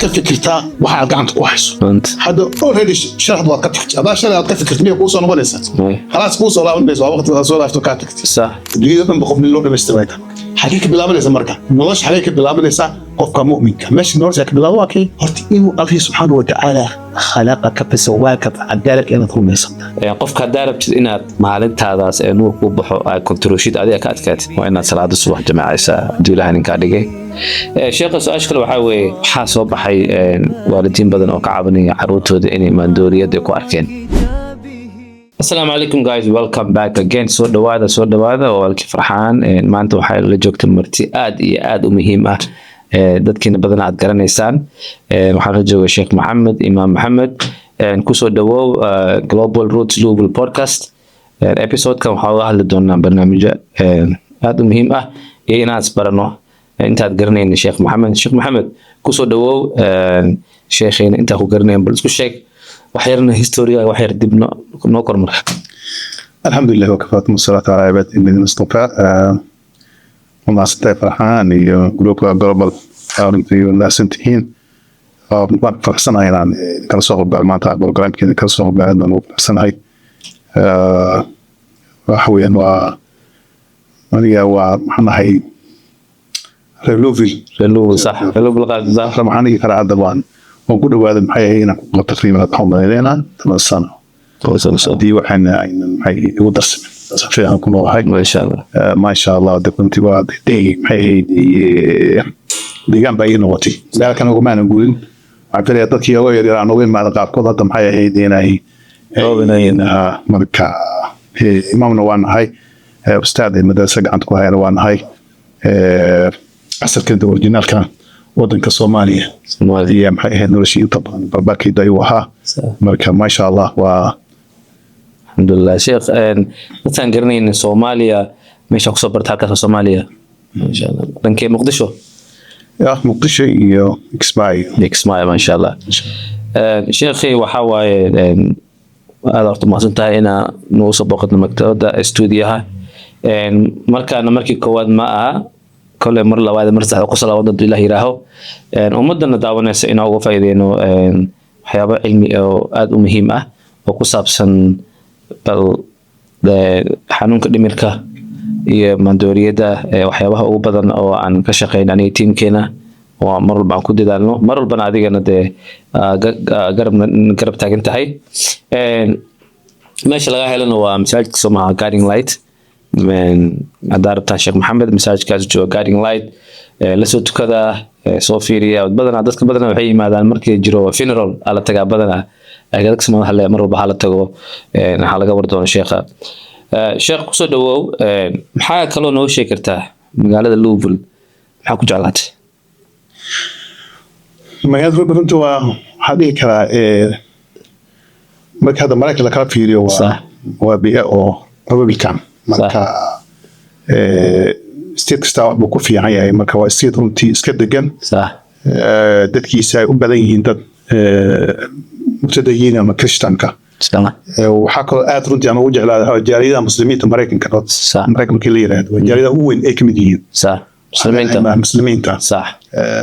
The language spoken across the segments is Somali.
ka fikirtaa waxa aad gacanta ku hayso. Runta. Hadda already sharaxdu waad ka tagtay. Hadaa shalay aad ka fikirtay, miyay kuu soo noqonaysaa? Maya. Khalaas, kuu soo laaban mayso. Waa waqti aad soo laafto, kaa tagtay. Adduunyada dhan ba qof nin loo dhamaystirmay. Xagee ka bilaabanaysa marka nolosha? Xagee ka bilaabanaysaa qofka mu'minka meesha nolosha ka bilaabo? Waa kee horta inuu Allih subxaanahu watacaala khalaqaka fasawaaka facadalaka inaad rumaysantahay. Qofka haddaa rabtid inaad maalintaadaas ee nuur kuu baxo, aad kontrooshid, adiga ka adkaatid, waa inaad salaada subax jamaacaysaa, hadduu Ilaahay ninkaa dhigay. Sheekha, su-aasha kale waxaa weeye, waxaa soo baxay waalidiin badan oo ka cabanaya caruurtooda inay maandooriyada ku arkeen. Asalaamu calaykum guys, welcome back again. Soo dhawaada, soo dhawaada. Waa walaalkii Farxaan. Maanta waxaa la joogta marti aad iyo aad u muhiim ah. Dadkiina badan aad garanaysaan. Waxaa la jooga Sheekh Maxamed, Imaam Maxamed. Kusoo dhawow Global Roots Louisville podcast. Episodekan waxaa uga hadli doonaa barnaamijyo aad u muhiim ah iyo inaan isbarano intaad garanaynin Sheekh Maxamed. Sheekh Maxamed, kusoo dhawow. Sheekheena intaa ku garanayn, bal isku sheeg wax yarna, historia wax yar dib noo kormar. الحمد لله وكفى والصلاة على عباده الذين اصطفى. Mahadsantahay Farxaan iyo groupka Global, runtii wanaagsan tihiin. Waan faraxsanahay inaan kala soo qaybgalo maanta programkeeda, kala soo qaybgalo, aad baan ugu faraxsanahay. Waxa weeyaan waa aniga, waa maxaan ahay, reer Louisville. Reer Louisville, sax, reer Louisville qaad, sax. Waxaan dhigi karaa hadda waan ku dhawaaday, maxay ahayd, inaan ku qabo taqriiban waxaan umaleynaa 10 sano haddii waxaan aynan maxay igu darsamin, si fiican ku noolahay. Maasha Allah. Maasha Allah, de runtii waa maxay ahayd, deegaan baa ii noqotay, meel kale ugumaanan guurin. Waxaan filayaa dadkii oga yaryar aan uga imaada qaarkood hadda maxay ahayd inay marka imaamna waa nahay, ustaad madrasa gacanta ku hayana waa nahay, asalkeeda originaalka wadanka Soomaaliya Soomaaliya. Iyo maxay ahayd, noloshii inta badan barbaarkayda ayuu ahaa. Marka maasha Allah waa Alxamdulilah. Sheekh, dadkaan garanaynin Soomaaliya meesha kusoo barta, halkaas waa Soomaaliya, maasha Allah. Dhankee? Muqdisho? Ya, Muqdisho iyo Kismaayo. Kismaayo, maasha Allah. Sheekhi, waxaa waaye aad horta mahadsan tahay inaa nagu soo booqatno maktabadda stuudiyaha. Markaana markii koowaad ma aha, kole mar labaad, mar saddexaad kusoo laaban doonto Ilaah yiraaho. Ummadana daawanaysa inaan uga faa'iideyno waxyaabo cilmi oo aad u muhiim ah oo ku saabsan bal xanuunka dhimirka iyo maandooriyada, waxyaabaha ugu badan oo aan ka shaqeyn aniga tiimkeena oo mar walba aan ku dadaalno, mar walbana adigana dee garab garab taagan tahay. Meesha laga helana waa masaajidka Somaha Guiding Light. Haddaa rabtaan Sheekh Maxamed, masaajidkaas jooga Guiding Light, lasoo tukada, soo fiiriya. Badanaa dadka badanaa waxay yimaadaan markii jiro funeral aa la tagaa badanaa, laakiin dadka Soomaalida waxaa leeyahay mar walba ha la tago, waxaa laga war doono sheekha. Sheekh, kusoo dhawow. Maxaa kaloo noo sheegi kartaa magaalada Louisville? Maxaa ku jeclaatay? Magaalada Louisville runtii waa, waxaa dhihi karaa, marka hadda Maraykan lakala fiiriyo, waa waa bii'o oo Republican. Marka state kasta wax buu ku fiican yahay. Marka waa state runtii iska degan, dadkiisa ay u badan yihiin dad mutadayiin ama Christianka. Waxaa kaloo aad runtii aan ugu jeclaaday jaaliyadaha muslimiinta Maraykanka. Maraykanka markii la yiraahdo, waa jaaliyadaha ugu weyn ay kamid yihiin. Sax, muslimiinta. Muslimiinta.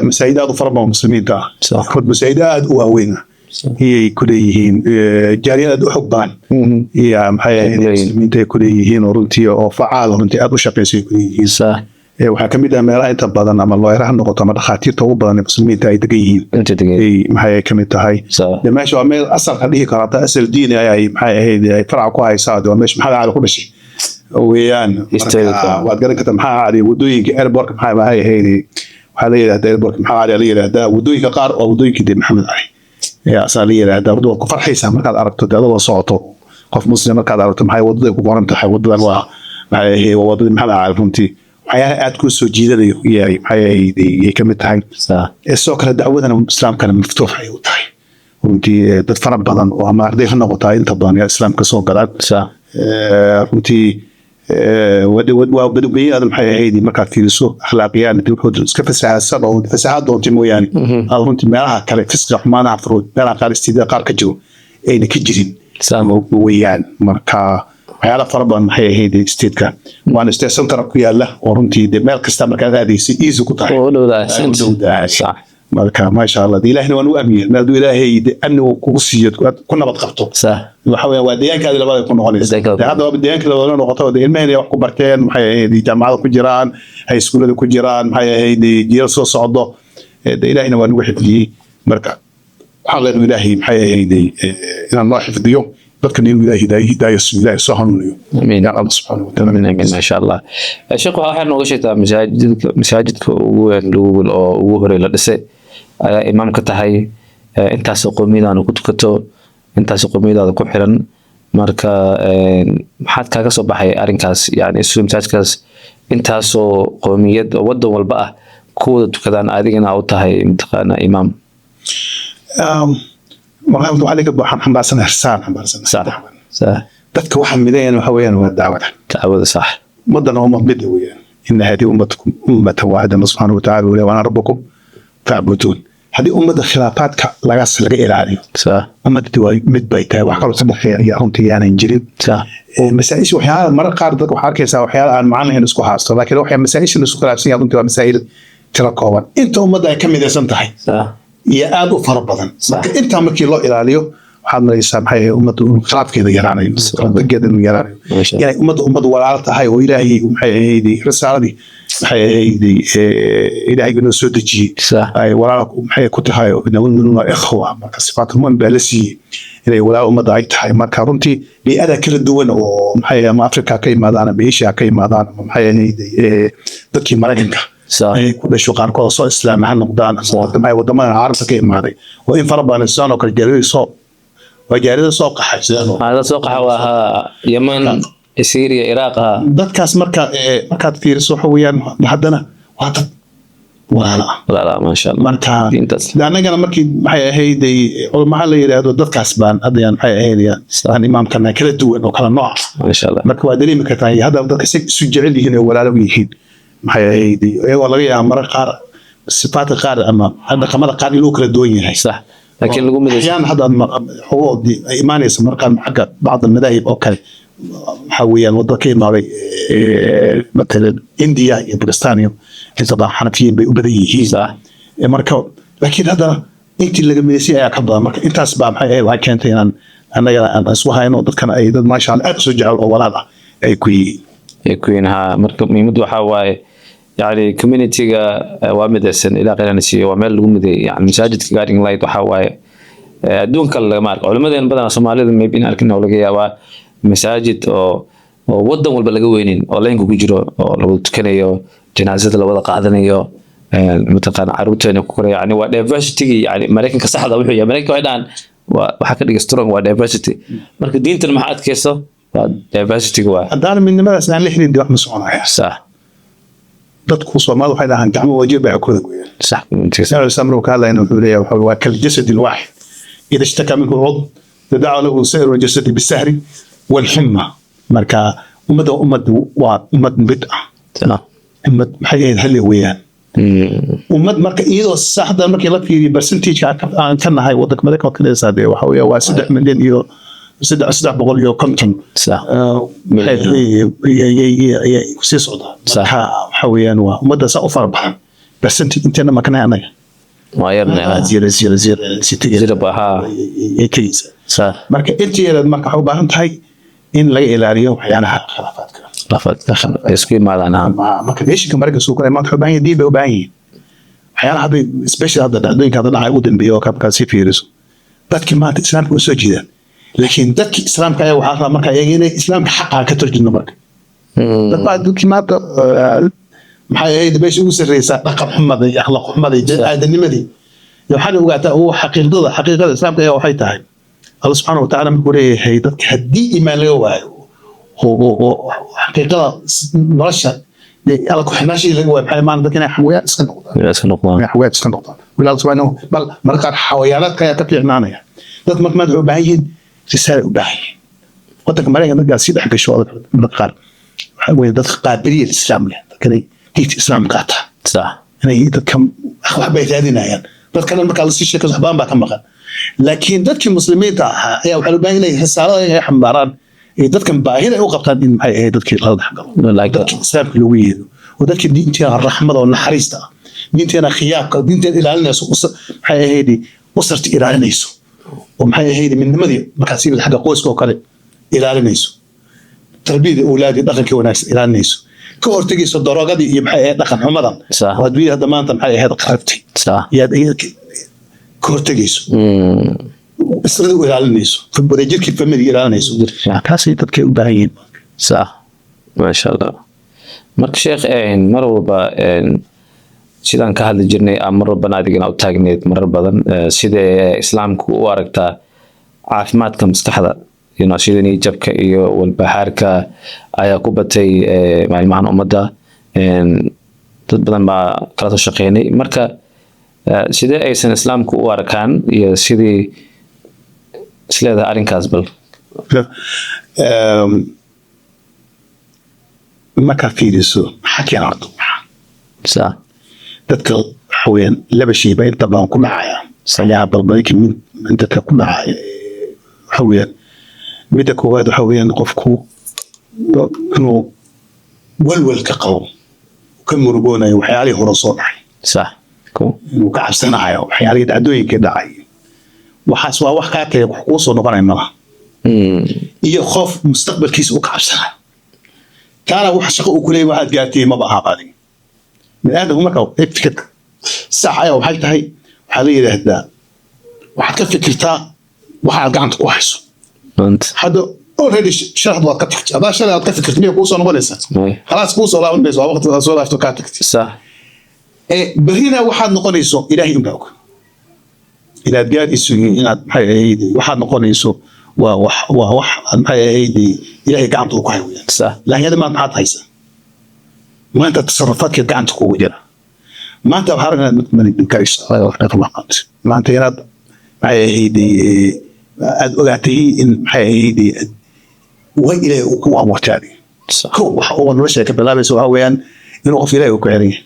Masaajid aad u fara badan muslimiinta ah, kood masaajid aad u waaweyn ah iyay ku leeyihiin. Jaaliyad aad u xog badan iyo maxay ahayd Leeyihiin. Muslimiinta ay ku leeyihiin oo runtii oo facaal, runtii aad u shaqeysa ay ku leeyihiin. Waxaa kamid ah meelaha inta badan ama lawyer ha noqoto ama dhakhaatiirta ugu badan ee muslimiinta ay degan yihiin. Inta degan. Ay maxay kamid tahay. Dee meesha waa meel asalka dhihi karo hataa asal diini ay maxay ahayd ay faraca ku haysaa. Dee waa meesha Maxamed Cali ku dhashay weeyaan. Historical. Marka waad garan kartaa Maxaa Cali wadooyinka airportka, maxay ahayd, waxaa la yidhahdaa airportka Maxamed Cali la yidhahdaa. Wadooyinka qaar waa wadooyinkii dee Maxamed Cali asaa la yidhahdaa. Waad ku farxaysaa markaad aragto dee adagoo socoto qof muslim, markaad aragto maxay wadada ku qoran tahay, wadadan waa maxay ahayd, waa wadadii Maxamed Cali. Runtii waxyaalaha aad kuu soo jiidanayo iyay maxay ahayd yay kamid tahay. Sidoo kale dacwadana islaamkana maftuux ay u tahay runtii. Dad fara badan oo ama arday ha noqotaa, inta badan yaa islaamka soo galaan. Runtii waa badbayaada maxay ahayd, markaad fiiriso akhlaaqiyaan wuxuu iska fasahaadsan oo fasahaad doontay mooyaane, aad runtii meelaha kale fisqiga xumaanaha furuud meelaha qaar istiidada qaar ka jiro ayna ka jirin weeyaan. Marka waxyaala fara badan maxay ahayd stateka, waana state center ku yaala oo runtii dee meel kasta markaad aadaysa easy ku tahay. Oo u dhowdahay. U dhowdahay. Marka maasha Allah, dee Ilaahina waan u amniyey. Meel hadduu Ilaahay dee amni uu kugu siiyo, aad ku nabad qabto, waxa weeyaan waa deegaankaadi labaad ay ku noqonaysa. Deegaanka. Dee hadda waaba deegaanka labaad la noqoto. Dee ilmaheen wax ku barteen, maxay ahayd, jaamacada ku jiraan, high schoolada ku jiraan, maxay ahayd, jiilal soo socdo. Dee Ilaahina waa nagu xifdiyey. Marka waxaan leenahay Ilaahay, maxay ahayd, inaan noo xifdiyo dadkan, inuu Ilaahay hidaayo, hidaayo, Ilaahay soo hanuuniyo. Amiin. Ya Allah subxaanahu wa tacaala. Amiin, amiin, maasha Allah. Sheekh, waxaa nooga sheegtaa masaajidka ugu weyn Louisville oo ugu horey la dhisay ayaa imaam ka tahay. Intaasoo qowmiyadaana ku tukato, intaasoo qowmiyadaada ku xiran. Marka maxaad kaaga soo baxay arrinkaas, yani siduu masaajidkaas intaasoo qowmiyad oo wadan walba ah ku wada tukadaan, adigana u tahay mataqaana imaam? Wallahi waxaa laga waxaan xambaarsanahay risaan xambaarsanahay. sax Dadka waxaa mideeyaan waxa weeyaan waa dacwada. Dacwada, sax. Ummadana ummad mid weeyaan. إن هذه أمتكم أمة واحدة. الله سبحانه وتعالى يقول: وأنا ربكم فاعبدون. Haddii ummadda khilaafaadka laga ilaaliyo, ummadda waa mid bay tahay, wax kaloo ka dhexeeya ayaa runtii aanan jirin. Masaa-isha waxyaalaha marar qaar dadka waxaa arkaysaa waxyaala aan macno lahayn isku haasto, laakiin waxay masaa-isha la isku khilaafsan yahay runtii waa masaa'il tiro kooban. Inta ummadda ay ka midaysan tahay iyo aad u fara badan. Marka intaa markii loo ilaaliyo, waxaad maraysaa, maxay ahayd, ummadda inuu khilaafkeeda yaraanayo, kalategeeda inuu yaraanayo. Masha Allah. Inay ummadda ummad walaal tahay oo Ilaahay, maxay ahayd, risaaladii, maxay ahayd, Ilaahay inoo soo dejiyey ay walaal, maxay ku tahay, inama ikhwa. Marka sifaatul mu'min baa la siiyey inay walaal ummadda ay tahay. Marka runtii biy'ada kala duwan oo, maxay, ama Afrika ka yimaadaan ama Asia ka yimaadaan ama, maxay ahayd, dadkii Maraykanka ay ku dhasho qaarkood soo islaam ha noqdaan, ama dadka, maxay, wadamada Carabta ka imaaday oo in fara badan sidaan oo kale jaaliyada soo waa jaaliyada soo qaxay sidaan oo Hada soo qaxa waa Yaman, Syria, Iraq, ha. Dadkaas marka markaad fiiriso, waxa weeyaan haddana waa dad walaalo ah. Walaala, maasha Allah. Marka diintaas. De annagana markii, maxay ahayd, maxaa la yidhaahdo, dadkaas baan haddayaan, maxay ahayd, aan imaamkana kala duwan oo kala nooc ah. Maasha Allah. Marka waa dareemi kartaa hadda dadka si isu jecel yihiin oo walaalo u yihiin, maxay ahayd, iyagoo laga yaaba marar qaar sifaadka qaar ama dhaqamada qaar in loo kala duwan yahay. Sax, laakiin lagu midaysan. Axyaan hadda xogoodii ay imaanaysa mararka qaar xagga bacd almadaahib oo kale, waxaa weeyaan wadda ka imaaday, matalan India iyo Pakistan iyo inta badan Xanafiyiin bay u badan yihiin. Marka laakiin haddana intii laga midaysay ayaa ka badan. Marka intaas baa, maxay ahayd, waxay keentay inaan annaga aan isku hayno, dadkana ay dad, maasha Allah, aad u soo jecel oo walaal ah ay ku yihiin. Ay ku yihiin, ha. Marka muhiimaddu waxaa waaye, yani community-ga waa midaysan. Ilaa qeyrana siiyo, waa meel lagu mideeyay, yani masaajidka Guiding Light waxaa waaye adduunka lagama arko. Culimadeen badanaa Soomaalida maybe in arkin oo laga yaabaa masaajid oo wadan walba laga weynin oo line-ka ku jiro oo la wada tukanayo, janaasada la wada qaadanayo, mataqaana caruurteena ku koraya. Yani waa diversity. Yani Maraykanka saxda wuxuu yahay, Maraykanka waxay dhahaan waxaa ka dhiga strong waa diversity. Marka diintan maxaa adkayso? Waa diversity waa. Haddaan midnimadaas aan la helin, dee wax ma soconaya. Dadku Soomaalida waxay dhahaan gacmo wajir bay kooda gooyaan. Community. Nabi Islaam markuu ka hadlayna wuxuu leeyahay waa كالجسد الواحد إذا اشتكى منه عضو تداعى له سائر الجسد بالسهر والحمى. Marka ummadda ummad waa ummad mid ah, ummad, maxay ahayd, hal weeyaan ummad. Marka iyadoo saxda markii la fiiriyo percentage aan ka nahay wadanka Maraykanka ka dee waxa weeye waa 3 milyan iyo 350 ayay kusii socdaa. Marka waxa weeyaan waa ummadda saa u fara badan, percentage inteena makanahay annaga? Waa yarna. 0 0 0 Zero ba, ha. Ay tegeysaa. Marka intii yareed, marka waxay u baahan tahay in laga ilaaliyo waxyaalaha khilaafaadka. Lafad isku yimaadaan, ha. Marka nation-ka Maraykanka soo koray maanta waxay u baahan yihiin diin bay u baahan yihiin. Waxyaalaha hadda special hadda dhacdooyinka hadda dhacay ugu dambeeya oo kabkaa si fiiriso, dadkii maanta Islaamka u soo jeedaan, laakiin dadkii Islaamka ayaa waxaa rabaa marka iyaga inay Islaamka xaqa ka tarjumno. Marka dad baa dadkii maanta, maxay ahayd, meesha ugu sarreysaa dhaqan xumada iyo akhlaaq xumada iyo aadanimadii iyo waxaan ogaataa oo xaqiiqada Islaamka ayaa waxay tahay, Alla subxaana watacaala markuu leeyahay dadka haddii iimaan laga waayo oo xaqiiqada nolosha dee Alla ku-xirnaashihii laga waayo, maxay imaan dadka inay xawayaan iska noqdaan. Inay iska noqdaan. Inay xawayaan iska noqdaan. Wiil Alla subxaanahu bal mararka qaar xawayaanaadka ayaa ka fiicnaanaya. Dad marka maanta waxay u baahan yihiin risaala u baahan yihiin. Wadanka Maraykanka dadkaa sii dhex gasho mararka qaar waxaa weeye dadka qaabiliya Islaam leh, dadka inay diinta Islaamka qaataan, inay dadka wax bay raadinayaan. Dadkana markaa lasii sheekayso wax badan baa ka maqan, laakiin dadkii muslimiinta ahaa ayaa waxaa loo baahan inay risaalada ay xambaaraan ee dadkan baahida ay u qabtaan in, maxay ahayd, dadkii lala dhexgalo, dadkii Islaamka loogu yeedo oo dadkii diinta raxmada oo naxariista ah. Diinteena khiyaabka, diinteena ilaalinayso, maxay ahayd, usarta ilaalinayso, oo maxay ahayd, midnimadii markaad sii xagga qoyska oo kale ilaalinayso, tarbiyada awlaadii, dhaqankii wanaagsan ilaalinayso, ka hortegayso daroogadii iyo maxay ahayd dhaqan xumadan oo adduunyada hadda maanta maxay ahayd qarabtay, yaad iyada ka hortegayso, israda u ilaalinayso, wadajirkii familiga ilaalinayso. Kaasay dadkay u baahan yihiin. Sax, maasha Allah. Marka sheekh, mar walba sidaan ka hadli jirnay, mar walbana adigana u taagneed marar badan, sidee islaamku u aragtaa caafimaadka maskaxda, sida niyadjabka iyo walbahaarka ayaa ku batay maalmahan ummadda? Dad badan baa kala soo shaqeynay. Marka sidee aysan islaamku u arkaan iyo sidii isleedahay arrinkaas bal? Markaad fiiriso maxaa keena horta? Dadka waxa weeyaan laba shay baa inta badan ku dhacaya, sayaa balbadanka mid dadka ku dhacaya. Waxa weeyaan midda koowaad, waxa weeyaan qofku inuu walwal ka qabo, ka murugoonayo waxyaalihii hore soo dhacay, inuu ka cabsanayo waxyaalihii dhacdooyinkii dhacay. Waxaas waa wax kaa tagay, wax kuu soo noqonaya malaha. Iyo qof mustaqbalkiisa uu ka cabsanayo, taana wax shaqo uu kuleeyahay waxaad gaartay maba aha adiga biniaadamku. Marka fikirka sax ayaa waxay tahay, waxaa la yidhaahdaa waxaad ka fikirtaa waxaad gacanta ku hayso. Hadda already sharaxdu waad ka tagtay. Haddaa shalay aad ka fikirtay, miyay kuu soo noqonaysaa? Khalaas, kuu soo laaban mayso. Waa waqti aad soo laafto kaa tagtay. Berrina waxaad noqonayso ilaahay unbaa og. Inaad gaarayso iyo inaad maxay ahayd waxaad noqonayso waa wax maxay ahayd ilaahay gacanta uu ku hayo weyaan. Laakiin hadda maanta maxaad haysaa? Maanta tasarufaadkeed gacanta kugu jira. Maanta waxaa aragnaa maanta inaad maxay ahayd aad ogaatay in maxay ahayd way ilaahay uu ku abuurtay adiga. Kow waxa uu nolosha ka bilaabaysa waxaa weeyaan inuu qof ilaahay uu ku xiran yahay.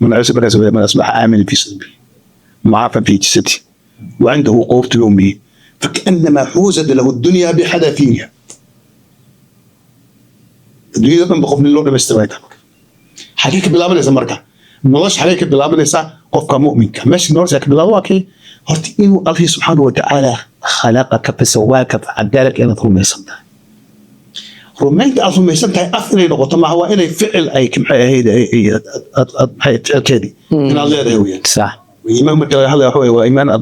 من عيسى بن من أصبح آمن في سربه معافى في جسده وعنده قوت يومه فكأنما حوزت له الدنيا بحذافيرها. Adduunyada dhan ba qof nin loo dhamaystirmay tahay. Xagee ka bilaabanaysa marka nolosha? Xagee ka bilaabanaysaa qofka mu'minka? Meesha nolosha ka bilaabo waa kii horta inuu Allihii subxaanahu watacaala khalaqaka fasawaaka facadalaka inaad rumaysan tahay. Rumaynta aad rumaysan tahay af inay noqoto maaha, waa inay ficil ay maxay ahayd aad maxay ficilkeedii inaad leedahay weyaan. Iimaan marka laga hadlayo waxa weeye waa iimaan aad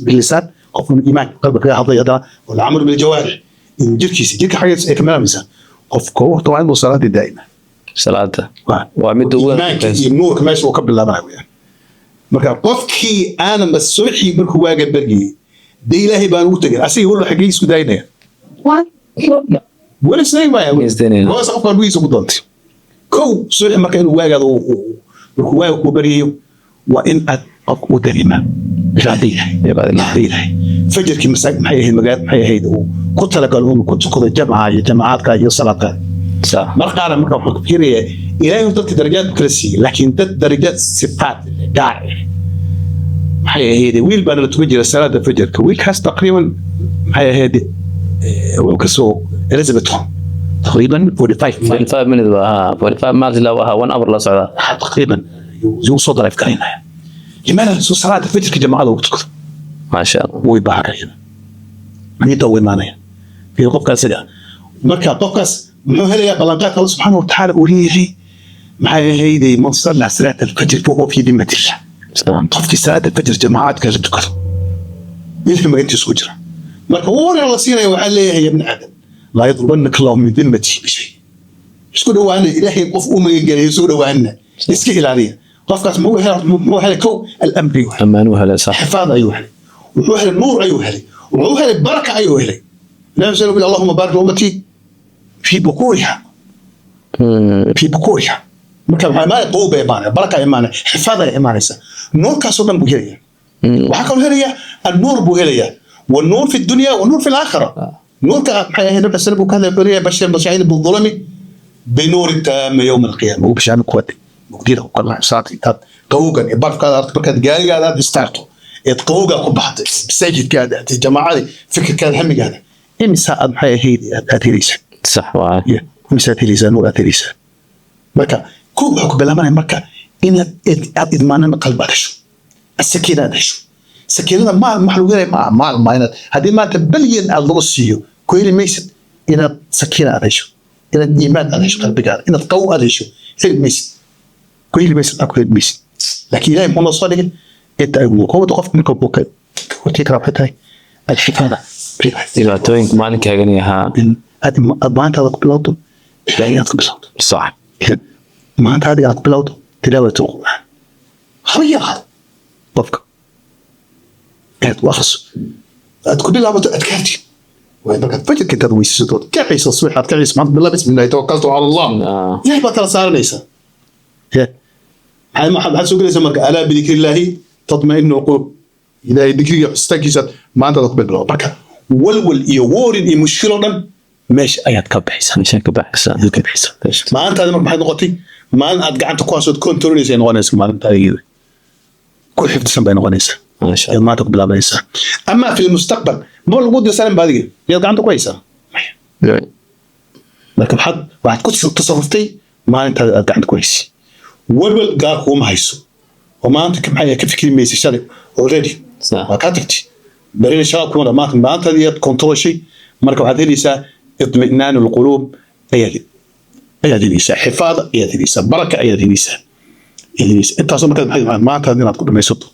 bilisaan, qofku iimaan qalbiga kaga hadlay, haddana walcamalu biljawaarix, inuu jirkiisa, jirka xaggiisa ay ka bilaabaysaa. Qofka horta waa inuu salaadii daa'ima. Salaada waa midda ugu iimaanka iyo nuurka meesha uu ka bilaabanayo weyaan. Marka qofkii aanan subaxii markuu waaga baryayey dee ilaahay baan ugu tegin, asiga weliba xaggee isku daynaya? Weli isdayn maaya. Isdaynaya. Hoos qofka lugihiisa ku doontay. Kow subaxii marka inuu waagaada markuu waaga kuu baryayo waa in aad qofka u dareemaa cibaado yahay. Cibaado. Cibaado yahay. Fajarkii masaaj maxay ahayd magaal maxay ahayd uu ku talagalo inuu ku tukado jamca iyo jamacaadka iyo salaadka. Mar qaar marka wuxuu ka fikirayaa ilaahay uu dadka darajaad ku kala siiyey, laakiin dad darajaad sifaat gaar ah maxay ahayd. Wiil baana la tukan jiray salaada fajarka. Wiilkaas taqriiban maxay ahayd wuxuu kasoo Elizabethton taqriiban 45 minutes. 45 minutes waa ha, 45 miles ilaa waa 1 hour la socdaa. Taqriiban yuu soo drive garaynaya. Limaada soo salaada fajarka jamaacada ugu tukado? Maasha Allah. Way baaraya, niyadda u imaanaya. Fiir qofkaas isaga. Marka qofkaas muxuu helayaa? Ballanqaadka Alla subxaana watacaala uu leeyahay maxay ahayd: man salla salaata alfajr fahuwa fi dimmatillah. Qofkii salaada fajr jamacaadka la tukado ilaahay magantiisa ku jira. Marka warna la siinaya waxaa leeyahay: ya bni aadam, laa yadrubanaka allahu min dimmatihi bishay. Isku dhawaana ilaahay qof u magangelaya, isku dhawaana, iska ilaaliya. Qofkaas muxuu helay? Muxuu helay? Kow alamri ammaan u helay, sax. Xifaad ayuu helay, wuxuu helay nuur ayuu helay, wuxuu helay baraka ayuu helay. Nabi sal allahuma baarik ummatii fi bukuriha, fi bukuriha. Marka maxaa imaanaya? Qabow bay imaanaya, baraka imaanaya, xifaad ay imaanaysa, nuurkaasoo dhan buu helaya. Waxaa kaloo helaya annuur buu helayaa, والنور في الدنيا والنور في الآخرة. نور maxay ahayd nabi sallam uu ka hadlay, wuxuu leeyahay bashir mashaa'il bidulami binuur taam yowm alqiyaama. Uu bishaan kuwate mugdida ku kala saat intaad qawowgan iyo barafkaada aad markaad gaarigaada aad istaarto eed qawowgaa ku baxday masaajidkaada aad jamaacadii fikirkaada hamigaada imisa aad maxay ahayd aad helaysaa. Sax waa. Imisa aad helaysaa, nuur aad helaysaa. Marka kow wuxuu ku bilaabanaya marka Inaad aad idmaanan qalbi aad hesho, sakiina aad hesho. Sakiinada maal max lagu helay maaha, maal ma inaad haddii maanta bilyan aad lagu siiyo ku heli maysid. Inaad sakiina aad hesho, inaad iimaan aad hesho qalbigaada, inaad qaw aad hesho, heli maysid, ku heli maysid, aad ku heli maysid. Laakiin Ilahay muxuu noo soo dhigay inta ay kowda qofka marka uu ka hortegi karaa waxay tahay alxifaada. Dhibaatooyinka maalinkaagani ahaa. In aad maalintaada ku bilowdo ilaahay, aad ku bilowdo maanta adiga aad ku bilowdo tilaawat alqur'aan, haba yaraado qofka inaad ku akhriso, aad ku bilaabato adkaartii. Waay markaad fajirka intaad weysaysato ood kacayso subax, aad kacayso maanta, bilaa bismi illahi tawakaltu cala Allah. Ilahay baad kala saaranaysaa. Ya maxaad soo gelaysaa marka? Alaa bidikri illaahi tatmainu alqulub. Ilaahay dikriga xusitaankiisa maantaada ku bilbilowdo, marka walwal iyo worry iyo mushkilo dhan meesha ayaad ka baxaysaa. Meeshaan ka baxaysaa. Ayaad ka baxaysaa. Maalintaadi marka maxay noqotay? Maalin aad gacanta ku haysood controlaysa ay noqonaysa maalintaada, iyada ku xifdisan bay noqonaysaa. Maasha. Ayaad maanta ku bilaabanaysaa. Ama fi lmustaqbal ma lagu dirsanin ba, adiga miyaad gacanta ku haysaa? Maya. Marka waxaad ku tasaruftay maalintaada aad gacanta ku haysay. Walwal gaar kuuma hayso oo maanta ka maxay ka fikri maysa shalay already. Waa kaa tagtay, berina shalay kuma dhamaata. Maantaadii aad kontrolshay, marka waxaad helaysaa itminaan alquluub ayaad helaysaa, xifaada ayaad helaysaa, baraka ayaad helaysaa. Intaasoo markaad maxay maantaada inaad ku dhamaysato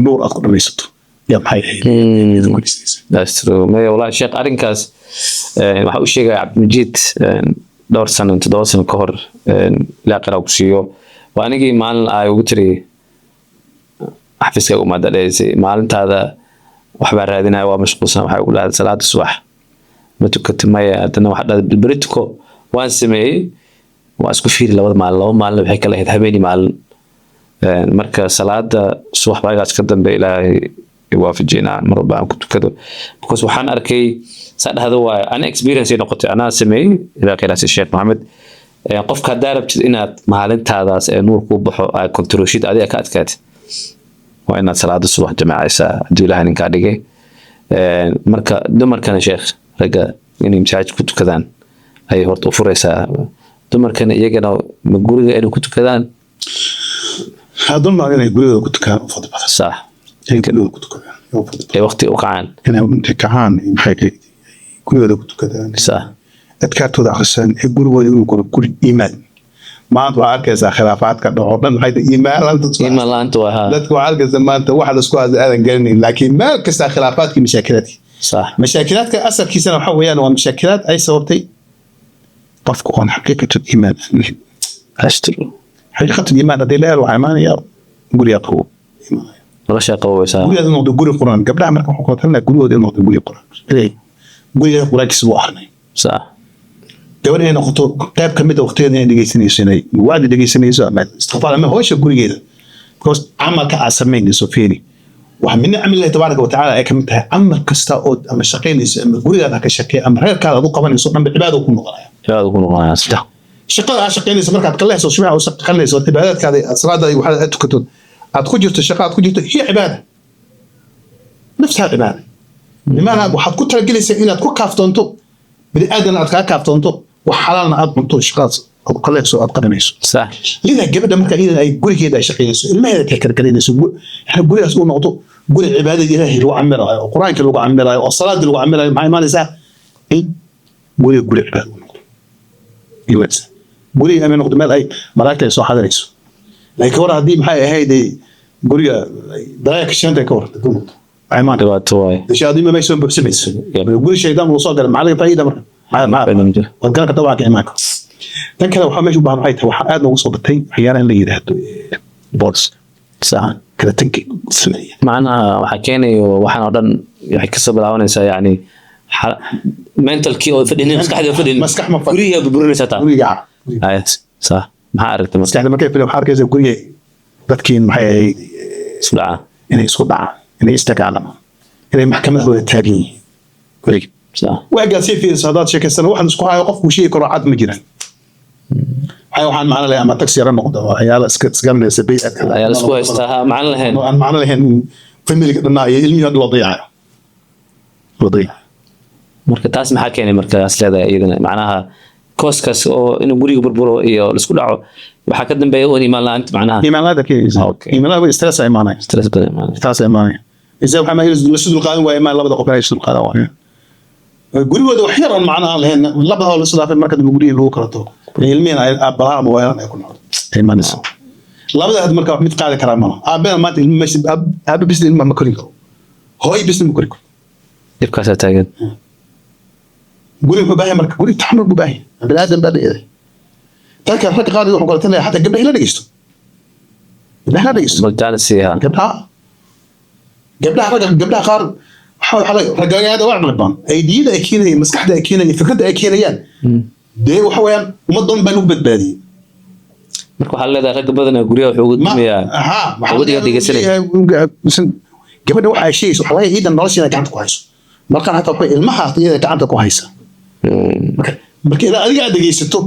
nuur, aad ku dhamaysato yaa maxay ahayd ayaad ku dhisaysaa. That's true. Maya wallahi sheekh, arrinkaas waxaa u sheegaya Cabdimajid dhowr sano, 7 sano ka hor, ilaa qaraa ku siiyo, waa anigii maalin ay ugu tiri xafiiska umaada dhehaysay, maalintaada waxbaa raadinaya, waa mashquulsan. Waxay ugu dhahday, "Salaada subax ma tukati?" "Maya." Haddana waxaa dhahday, "Beri tuko." Waan sameeyey, waa isku fiiri labada maalin, 2 maalin waxay kala ahayd, habeenii maalin. Marka salaada subax baagaas ka dambe Ilaahay waafajiye inaan mar walba aan ku tukado, because waxaan arkay saa dhahdo waayo, ana experience ay noqotay, anaa sameeyey. Ilaa khayraasi Sheekh Maxamed. Qofka haddaa rabtid inaad maalintaadaas ee nuur kuu baxo aad controlshid, adiga ka adkaatid, waa inaad salaada subax jamaacaysaa hadduu Ilaahay ninkaa dhigay. Marka dumarkana sheekh, ragga inay masaajid ku tukadaan ayay horta u furaysaa, dumarkana iyagana ma guriga inay ku tukadaan? Dumar inay gurigooda ku tukadaan u fadli badan. Inay gurigooda ku tukadaan u fadli badan. Ay waqti u kacaan. Inay intay kacaan maxay ahayd gurigooda ku tukadaan, adkaartooda akhrisaan, ee gurigooda inuu guro guri iimaan. Maanta waxaa arkaysaa khilaafaadka dhaco dhan maxay tahay? Iimaan la'aanta. Iimaan la'aanta waa haa. Dadka waxaa arkaysa maanta waxa la isku hadla aadan garanayn, laakiin meel kasta khilaafaadkii, mashaakilaadkii. Mashaakilaadka asalkiisana waxa weeyaan waa mashaakilaad ay sababtay qofka oon xaqiiqatu iimaan. That's true. Xaqiiqatu iimaan haddii la helo, waxaa imaanaya guriga qabow. Noloshaa qaboweysaa. Gurigaas inuu noqdo guri Quraan. Gabdhaha marka waxaan kula talinaya gurigooda inuu noqdo guri Quraan. Guriga Quraankiisa buu akrinay. Gabadh inay noqoto qayb ka mid a waqtigeeda inay dhegeysanayso, inay wacdi dhegeysanayso ama istikfaar ama howsha gurigeeda, because camalka aad samaynayso, fiiri, waxa min nicam Illahi tabaaraka wa tacaala ay ka mid tahay camal kasta oo ama shaqaynayso ama gurigaada ha ka shaqeey ama reerkaada aad u qabanayso dhanba cibaada ku noqonaya. Cibaada ku noqonaya, sax. Shaqada aad shaqaynayso markaad qallayso subax oo shaqaynayso, cibaadaadkaada aad salaada iyo waxaad aad tukato, aad ku jirto shaqa aad ku jirto, hiya cibaada nafsaha cibaada. Bimaanaa waxaad ku talagelaysaa inaad ku kaaftoonto bini aadan, aad kaa kaaftoonto, wax xalaalna aad cunto, shaqadaas aad qallayso aad qabanayso. Lidaa gabadha marka iyada ay gurigeeda ay shaqaynayso, ilmaheeda takargarinayso, yani gurigaas uu noqdo guri cibaadada Ilaahay lagu camirayo oo Qur-aanka lagu camirayo oo salaadii lagu camirayo, maxay imaanaysaa? In guriga guri cibaada uu noqdo. Imaanaysaa guriga inay noqdo meel ay malaa'igta ay soo xadirayso. Laakiin ka war haddii maxay ahayd ay guriga dalaaya ka shanta ka war hadduu noqdo, maxay imaanaysaa? Dhibaato waaye. Shayaadiin ma soo buuxsamayso. Guri shaydaan uu soo galay, maxaa laga faa'iida marka? Faa'iido ma jiro. Waad garan kartaa waxaa ka imaan karo. Tan kale waxaa meesha u baahan waxay tahay, waxaa aad noogu soo batay waxyaalaha in la yidhaahdo divorce, kala tagi sameeya. Macnaha waxaa keenayo waxaan oo dhan waxay kasoo bilaabanaysaa yani mentalkii oo fadhinin, maskaxdii oo fadhinin. Maskax ma fadhin. Gurigaa burburinaysaa taa. Guriga. Ay, sax. Maxaa aragtay marka? Maskaxda markay fadhiyo waxaa arkaysa guriga dadkiin maxay ahayd Isku dhacaa. Inay isku dhacaan, inay isdagaalamaan, inay maxkamadahooda taagan yihiin guriga. Waagaad sii fiiriso haddaad sheekaysana, waxaan isku hayo qofku sheegi karo cad ma jiraan. Waxaan macno lahayn ama taxi yara noqdo, waxyaala iska isgaranaysa bay'adka. Ayaa la isku haystaa, ha macno lahayn. Aan macno lahayn, familiga dhanaa iyo ilmihii dhan loo dayacayo, loo dayacayo. Marka taas maxaa keenay markaas leedahay iyadana, macnaha kooskaas oo inuu guriga burburo iyo laisku dhaco Waxaa ka dambeeya un iimaan la'aanta macnaha. Iimaan la'aanta keenaysa. Iimaan la'aan stress ay imaanaya. Stress badan imaanaya. Taas ay imaanaya. Isa waxaa ma la dul qaadan waaya, imaan labada qof inay isu qaadan waaya, gurigooda wax yar aan macno aan lahayn, labada la isu dhaafay, marka dambe gurigii lagu kala tago, ilmihiina ay aabbaha ama weelan ay ku noqdo ay imaanaysa. Labada had marka wax mid qaadi karaa malaha. Aabena maanta ilmi meesha aabbe bisna ilma ma korin karo, hooyo bisna ma korin karo. Dhibkaasaa taagan. Guri wuxuu baahan yahay, marka guri taxamul buu baahan yahay, bini aadam baa leeyahay. Dadka ragga qaar wuxuu kala talinayaa xataa gabdhaha la dhegeysto, gabdhaha la dhegeysto. Bal jaanis siiha. Gabdhaha ragga, gabdhaha qaar waxa ragga aad u caqli badan, aydiyada ay keenayaan, maskaxda ay keenayaan, fikradda ay keenayaan, dee waxa weeyaan ummad dhan baa lagu badbaadiyey. Marka waxaa leedahay ragga badanaa guryaha wuxuu uga dumayaa ha Gabadha dhegeysanaya. Gabadha waxa ay sheegayso waxaa laga ciidan nolosha inay gacanta ku hayso, markaan hataa waxay ilmaha iyada gacanta ku haysa. Marka ilaa adiga aad dhegeysato,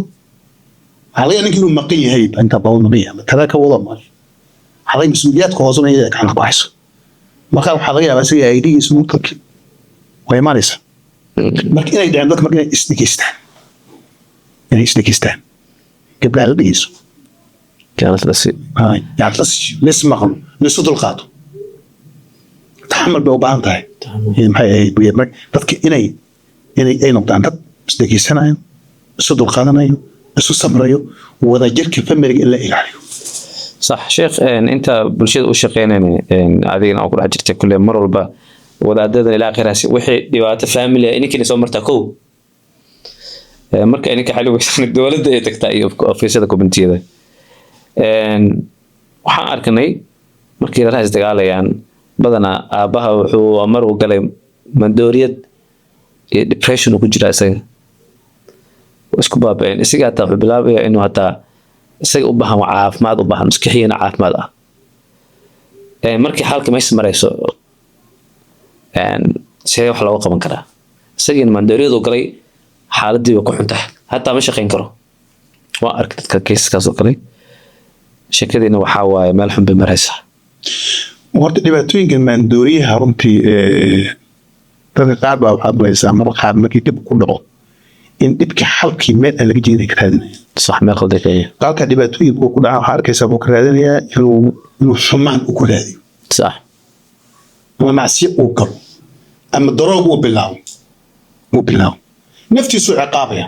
waxaa laga yaabaa ninka inuu maqan yahay, inta badan maqan yahay, tada ka wada maayo, waxaa laga mas-uuliyaadka hoosena iyada gacanta ku hayso. Marka waxaa laga yaabaa isaga aydigiisa uu tarki way imaanaysaa. Marka inay dhaceen dadka, marka inay isdhegeystaan, inay isdhegeystaan, gabdhaha la dhegeyso. Jaanis la sii. Yani la ismaqlo, la isu dulqaato, taxamul bay u baahan tahay. Maxay ahayd dadka inay ay noqdaan dad isdhegeysanayo, isu dulqaadanayo, isu samrayo, wadajirka familiga in la ilaaliyo. Sax sheekh, inta bulshada u shaqeynayna, adigana oo ku dhex jirtay kulle, mar walba wadaadada ilaa akhiraasi wixii dhibaato family ah idinkina soo martaa kow. Marka idinka xali weysaan dowladda ay tagtaa iyo ofiisyada communitiyada. Waxaan arkanay markii reeraha isdagaalayaan, badanaa aabbaha wuxuu mar uu galay mandooriyad iyo depression uu ku jiraa, isaga waa isku baaba'een. Isaga hataa wuxuu bilaabaya inuu hataa isaga u baahan caafimaad, u baahan maskaxiyana caafimaad ah. Markii xaalka meesha marayso, see wax looga qaban karaa? Isagiina maandooriyadu galay, xaaladii way ku xun tahay, hataa ma shaqayn karo. Waan arkay dadka keiskaas oo kale, sheekadiina waxaa waaye meel xun bay maraysaa. Horta dhibaatooyinka maandooriyaha runtii, dadka qaar baa waxaad malaysaa mararka qaar markii dhib ku dhaco in dhibka xalkii meel aan laga jeedin ka raadinaya. Sax, meel qaldan kaya. Qaarka dhibaatooyinka uu ku dhaca waxaa arkaysaa buu ka raadinayaa inuu xumaan uu ku raadiyo ama macsiyo uu galo ama daroog uu bilaabo, naftiisuu ciqaabaya.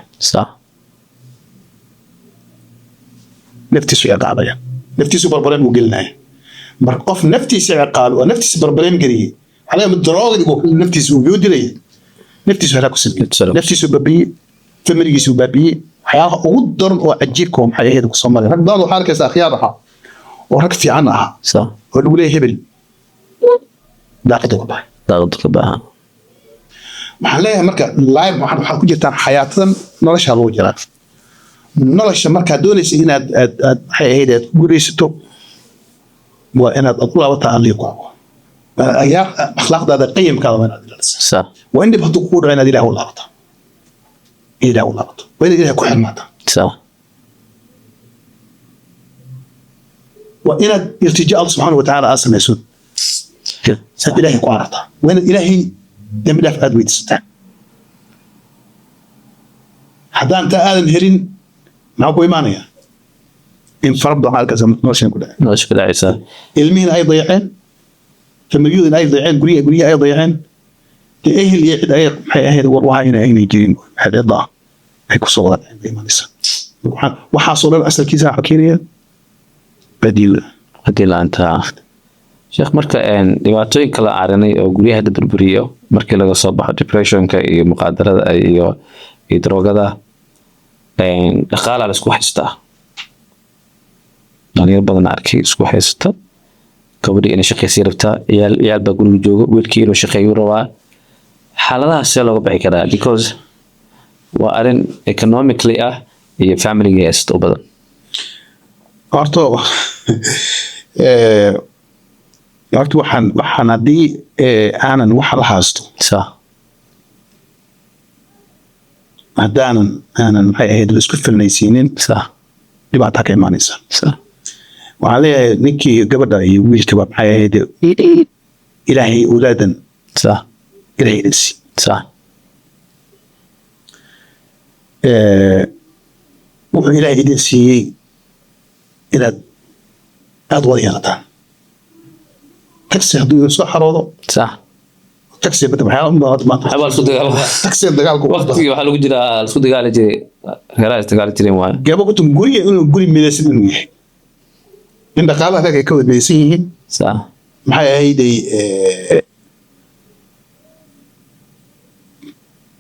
Naftiisuu ciqaabaya, naftiisuu barbareen uu gelinaya. Marka qof naftiisa ciqaabay oo naftiisa barbareen geliyey, waxaa laga yaabaa daroogdii uu naftiisa uu yoo dilaya, naftiisu halaa ku sameeyey. Naftiisu baabiyey, familigiisu baabiyey. Waxyaabaha ugu daran oo cajiibka oo maxay ahayd kusoo maray, rag badan waxaa arkaysaa akhyaar ahaa oo rag fiican ahaa oo lagu leeyahay hebel daaqada ka baxay. Daaqadu ka baahan. Waxaan leeyahay marka live waxaad ku jirtaan xayaatadan, nolosha lagu jiraa. Nolosha markaad doonaysa inaad aad maxay ahayd aad ku guuraysato, waa inaad aad u laabataa allihii ku aqoon, ayaa akhlaaqdaada, qiyamkaada waa inaad ilaalisaa. Waa in dhib hadduu kugu dhaco inaad ilaah u laabato, ilaah u laabato, waa inaad ilaah ku xirmaataa. Waa inaad iltijaa Allah subxaana wa tacaala aad samayso, saad ilaahay ku aragtaa, waa inaad ilaahay dembi dhaaf aad weydiisataa. Haddaan taa aadan helin, maxaa ku imaanaya? In fara badan halkaas noloshan ku dhacay. Nolosha ku dhacaysa. Ilmihiina ay dayaceen, familiyadina ay dayaceen, guryaha ay dayaceen, dee ehel iyo cid ay maxay ahayd war waxa inay aynay jirin, maxay cidda ay kusoo wada dhaceen bay imaanaysaa. Waxaasoo dhan asalkiisa waxa keenaya badiila. Haddii la'aanta sheekh. Marka dhibaatooyin kala arinay oo guryaha la burburiyo, markii laga soo baxo depressionka iyo muqaadarada iyo daroogada, dhaqaalaa la isku haystaa. Dhalinyaro badan arkay isku haysata, gabadhii inay shaqaysay rabtaa, ciyaal baa guriga jooga, wiilkii inuu shaqeeyuu rabaa. Xaaladahaas see looga bixi karaa? Because waa arrin economically ah iyo familiga haysta u badan. Horta waxaan haddii aanan waxa la haysto haddaanan aanan maxay ahayd la isku filnaysiinin, dhibaataa ka imaanaysa. Waxaan leeyahay ninkii gabadha iyo wiilkaba, maxay ahayd, ilaahay awlaadan ilaahay idin sii. Wuxuu ilaahay idin siiyey. Inaad aad wada yeelataan taxi hadduu idin soo xaroodo. Sax. Taxi bada waxyaala un badan maanta. Waxbaa isku dagaal. Taxi dagaalku waqtigii waxaa lagu jiraa la isku dagaali jiray, reeraha is dagaali jireen waaye. Gabo kutum guriga inuu guri midaysan inuu yahay, in dhaqaalaha rag ay ka wada midaysan yihiin. Sax. Maxay ahayday,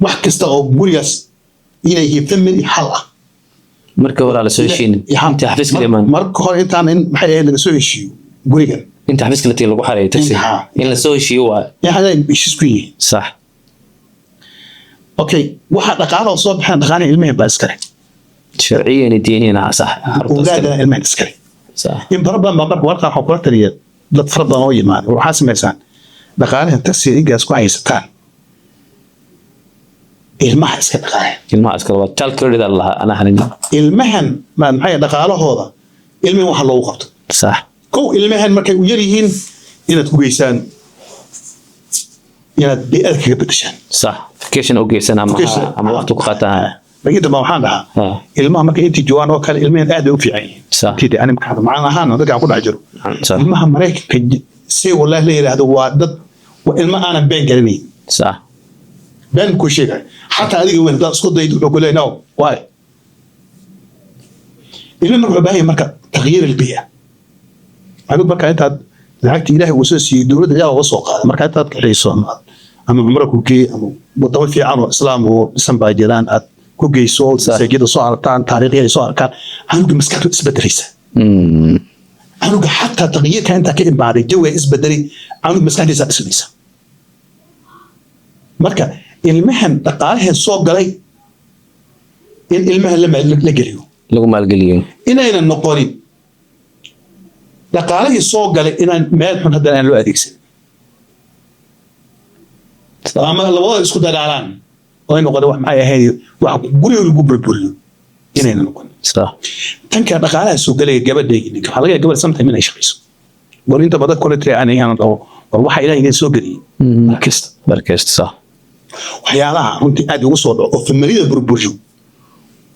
wax kasta oo gurigaas inay yihiin family xal ah. Marka hore la soo heshiinin inta xafiiska la imaan. Marka hore intaan in maxay ahayd laga soo heshiiyo gurigan. Inta xafiiska la tegay lagu xareeyo taxi. In la soo heshiiyo waaye. Yaxay heshiis ku yihiin. Sax. Okay, waxa dhaqaalaha soo baxeen, dhaqaalaha ilmaha baa iskale. Sharciyan iyo diiniyan, sax. Awlaadana ilmaha iskale. Sax. In fara badan baa marka warka waxaa kula taliya dad fara badan oo yimaada, waxaa samaysaan dhaqaalahan taxi ingaas ku haysataan ilmaha iska dhaqaaya. Ilmaha iskale waa child credit aa lahaa anaa hanin. Ilmahan ma maxay dhaqaalahooda ilmihin waxa loogu qabto. Sax. Kow, ilmahan markay u yar yihiin inaad ku geysaan, inaad bii'ada kaga bedeshaan. Sax, vacation u geysan ama Vacation. ama waqti ku qaataan. Laakiin dambe waxaan dhahaa ilmaha markay intii joogaan oo kale ilmahan aad bay u fiican yihiin. Sax. Intii ani marka macaan ahaan dadka aan ku dhex jiro. Sax. Ilmaha Maraykanka si wallahi la yidhaahdo waa dad, waa ilmo aanan been garanayn. Sax. Been ku sheegay xataa adiga weyn haddaad isku daydo wuxuu ku leeyahay no why. Ilmo marka wuxuu u baahan yahay marka tagyiir albii'a. Adigu marka intaad lacagta Ilaahay uu soo siiyey dowladda yaa uga soo qaada, marka intaad kaxayso ama cumro ku geey ama wadamo fiican oo islaam oo dhisan baa jiraan aad ku geyso, masaajida soo aragtaan, taariikhya ay soo arkaan, canuga maskaxdu isbedelaysa. Canuga xataa taqyiirka intaa ka imaaday jawiga isbedelay, canuga maskaxdiisa dhismaysa. Marka ilmahan dhaqaalahan soo galay in ilmahan la geliyo, lagu maalgeliyo, inaynan noqonin dhaqaalihii soo galay inaan meel xun haddana aan loo adeegsan ama labadooda isku dagaalaan oo ay noqonin wax maxay ahayd wax guriga lagu burburiyo inayna noqonin. Sax. Tanka dhaqaalaha soo galaya gabadha iyo ninka, waxaa laga yaabaa gabadha sometime inay shaqayso. War inta badan kole tiri aan iyaana dhaho, war waxa Ilaahay idin soo geliyey markasta. Barkaysta, sax. Waxyaalaha runtii aad ugu soo dhaco oo familiyada burburiyo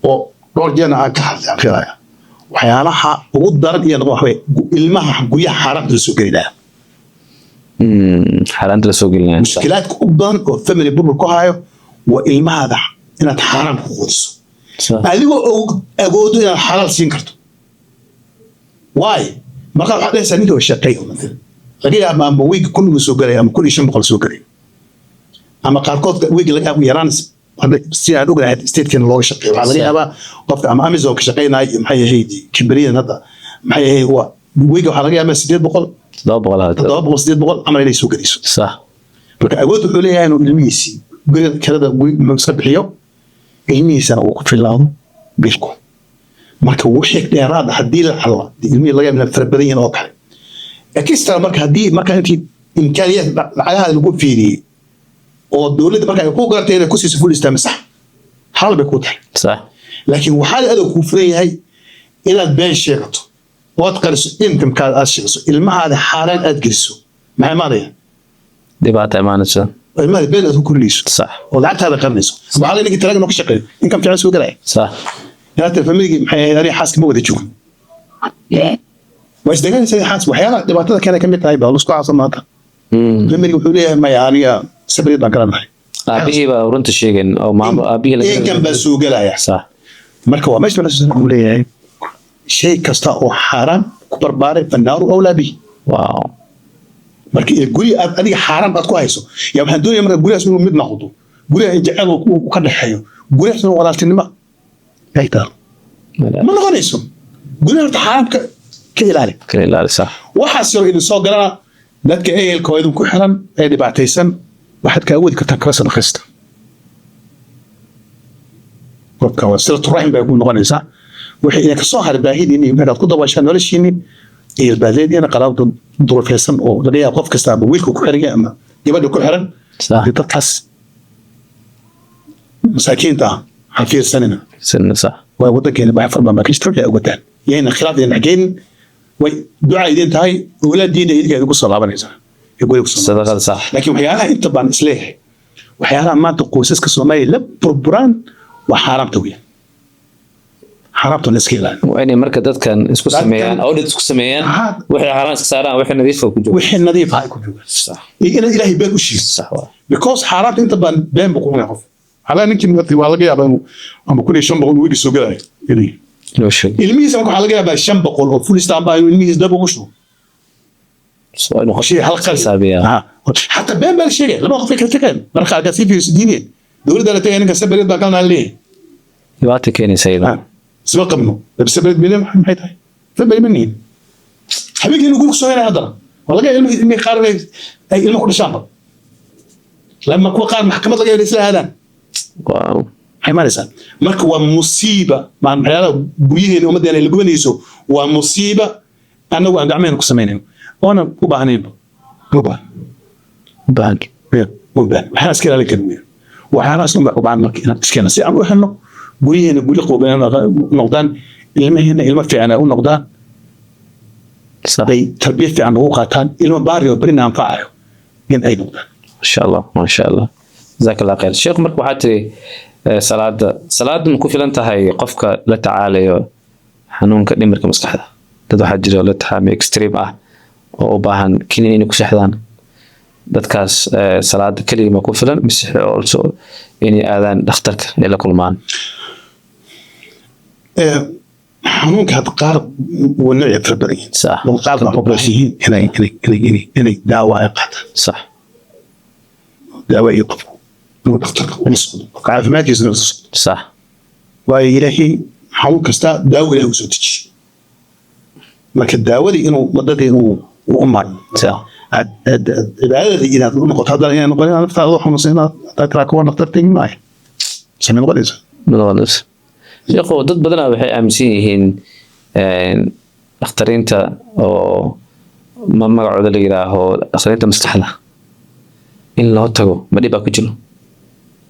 oo dhowr jeerna aan ka hadlay aan filaya, waxyaalaha ugu daran iyo noqon waxaweye ilmaha guryaha xaaraanta la soo gelinaya. Xaaraanta la soo gelinaya, sax. Mushkilaadka u badan oo family burbur ku hayo waa ilmahaada inaad xaaraan ku quudiso. Sax. Adigoo og awoodo inaad xalaal siin karto. Waay markaa waxaad dhahaysaa ninka waa shaqeey mathalan laga yaaba ama wiig 1000 uu soo gelaya ama 1500 soo gelaya ama qaarkood wiig laga yaabo yaraan. Hadda si aan ognahay statekeena looga shaqeeyo, waxaa laga yaabaa qofka ama Amazon ka shaqeynaya iyo maxay ahayd kambaniyadan hadda maxay ahayd waa wiiga waxaa laga yaabaa 800, 700 hada. 700, 800 camal inay soo gelayso. Sax. Marka awood wuxuu leeyahay inuu ilmihiisii guriga kirada muxuu iska bixiyo, ilmihiisana uu ku filaado bilku. Marka wixii dheeraad ah haddii la xalla ilmihii laga yaabo inay fara badan yihiin oo kale extra, marka haddii marka intii imkaaniyaad lacagaha lagu fiiriyey oo dowladda marka ay ku gaartay inay ku siiso full stamp, sax, xalaal bay ku tahay. Sax. Laakiin waxaa adag kuu furan yahay inaad been sheegato ood qariso incomekaada, aad sheegso ilmahaada xaaraan aad geliso, maxay imaanaya? Dhibaata imaanaysa. Ilmahaada been aad ku korinayso Sax. oo lacagtaada qarinayso. Waxaa la ninkii talaga noo ka shaqeeyo income fiican soo galaya. Sax. Inaad familigii maxay ahayd aniga xaaska ma wada joogin, waa isdagaalaysa xaas. Waxyaalaha dhibaatada keena ka mid tahay baa lasku caasa maanta. Familiga wuxuu leeyahay maya, aniga separate baan kala nahay. Aabihii baa runta sheegeen oo maamo aabihii laga Income baa soo galaya. Sax. Marka waa meesha uu leeyahay shay kasta oo xaaraan ku barbaaray fannaaru awlaa bihi. Wow. Marka ee guri aad adiga xaaraan baad ku hayso yaa waxaan doonaya marka gurigaas inuu mid noqdo, guriga in jacayl uu ka dhexeeyo, gurigaas inuu walaaltinimo ay taalo, ma noqonayso. Guriga horta xaaraam ka ilaali. Kala ilaali, sax. Waxaas yar idin soo galana dadka ehelka oo idinku xiran ee dhibaataysan waxaad ka awoodi kartaan kala sadaqaysta qofka. Waa silatu raxim bay ku noqonaysaa. Wixii idinka soo haray baahidiinni iyo markaad ku dabaashaan noloshiinni ehel baad leedihiin, qaraabada duruufaysan oo laga yaabo qof kasta ama wiilka ku xiran yahay ama gabadha ku xiran. Sax. Dee dadkaas masaakiinta ah ha fiirsanina. Sin sax. Waa wadankeena baahi fara badan baa ka jirta. Waxay ogataan yayna khilaaf idin dhexgeynin, way duca idin tahay, awlaadiina idinka idinku soo laabanaysaa ee guriga ku soo Sadaqada, sax. Laakiin waxyaalaha inta baan isleeyahay, waxyaalaha maanta qoysaska Soomaaliya la burburaan waa xaaraamta weyn. Xaraamta la iska ilaaliyo. Waa inay marka dadkan isku sameeyaan audit, isku sameeyaan, wixii xaaraan iska saaraan, wixii nadiif ku jooga. Wixii nadiif ah ay ku joogaan iyo inaad Ilaahay been u sheegto. Sax waa. Because xaaraanta inta badan been buu ku qof xalaa ninkii waa laga yaabaa inuu ama 1500 wiilii soo galayo inuu inuu sheego. Ilmihiisa marka waxaa laga yaabaa 500 oo full stamp ah inuu ilmihiisa dab ugu shubo. Waa inuu shay hal qalin xisaabiyaa. Xataa been baa la sheegaya, laba qof ay kala tegeen marka qaar sii fiiriso diineen dowladda la tegaya, ninka separate baan kalnaa leeyahay. Dhibaata keenaysa iyada. Isma qabno, separate been maxay tahay? Separate ma nihin. Habeenkii inuu guriga soo helay haddana waa laga yaabaa ilmihi qaar ay ilmo ku dhashaanba lama kuwa qaar maxkamad laga yaabaa isla aadaan. Maxay imaanaysaa marka? Waa musiiba waxyaalaha guryaheena ummaddeena ay la gubanayso. Waa musiiba annagu aan gacmeena ku samaynayno oonan u baahnaynba u baahan. Baahan. U baahan waxaan iska ilaalin karin weyn waxyaalahaas dhan baa u baahan. Marka inaan iskeena si aan u helno guryaheena guryo qooban noqdaan, ilmaheena ilmo fiican ay u noqdaan, ay tarbiya fiican ugu qaataan, ilmo baari oo berina anfacayo in ay noqdaan. Masha Allah, masha Allah, jazaak Allah khayr, sheekh. Marka waxaa tiri salaada ma ku filan tahay qofka la tacaalayo xanuunka dhimirka maskaxda? Dad waxaa jira la tacaamay extreme ah oo u baahan kiniin inay ku seexdaan. Dadkaas salaada keliya ma ku filan mise also inay aadaan dhakhtarka ay la kulmaan? Xanuunka hadda qaar wuu noocya fara badan yihiin. Dad qaar baa u baahan yihiin inay daawa ay qaataan. Daawa iyo qofku inuu dhakhtarka ula socdo, qofka caafimaadkiisa inuu la socdo. Waayo Ilaahay xanuun kasta daawo Ilaahay uu soo dejiyey, marka daawadii inuu wadadii inuu u maro. Cibaadadii inaad u noqoto haddana inay noqon inaad naftaada u xanuunsan inaad hadaa tiraa kuwa dhakhtar tegi maayo samay noqonaysa. Noqonaysa. Sheekhu, dad badanaa waxay aaminsan yihiin dhakhtariinta oo magacooda la yiraaho dhakhtariinta maskaxda in loo tago ma dhib baa ku jiro?